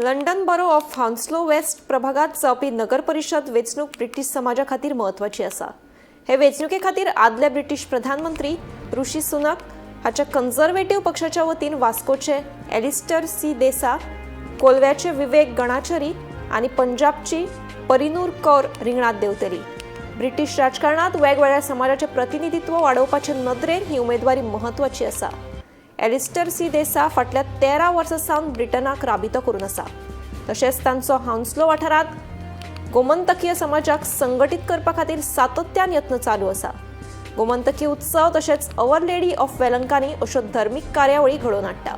London Borough of Hounslow West प्रभागात जावपी नगर परिशद वेंचणूक ब्रिटीश समाजा खातीर म्हत्वाची आसा. हे वेंचणुके खातीर आदले ब्रिटीश प्रधानमंत्री ऋषी सुनक हाच्या कन्झर्वेटिव्ह पक्षाच्या वतीन वास्कोचे एलिस्टर सी देसा, कोलव्याचे विवेक गणाचरी आनी पंजाबची परिनूर कौर रिंगणात देंवतली. ब्रिटीश राजकारणात वेगवेगळ्या समाजाचे प्रतिनिधित्व वाडोवपाचे नदरेन ही उमेदवारी म्हत्वाची आसा. एलिस्टर सी देसा फाटल्या 13 वर्सां सावन ब्रिटनाक राबितो करून आसा. तशेंच तांचो हाउन्सलो वाठारांत गोमंतकीय समाजाक संघटीत करपा खातीर सातत्यान यत्न चालू आसा. गोमंतकी उत्सव तशेंच our lady of Velankanni अश्यो धर्मीक कार्यावळी घडोवन हाडटा.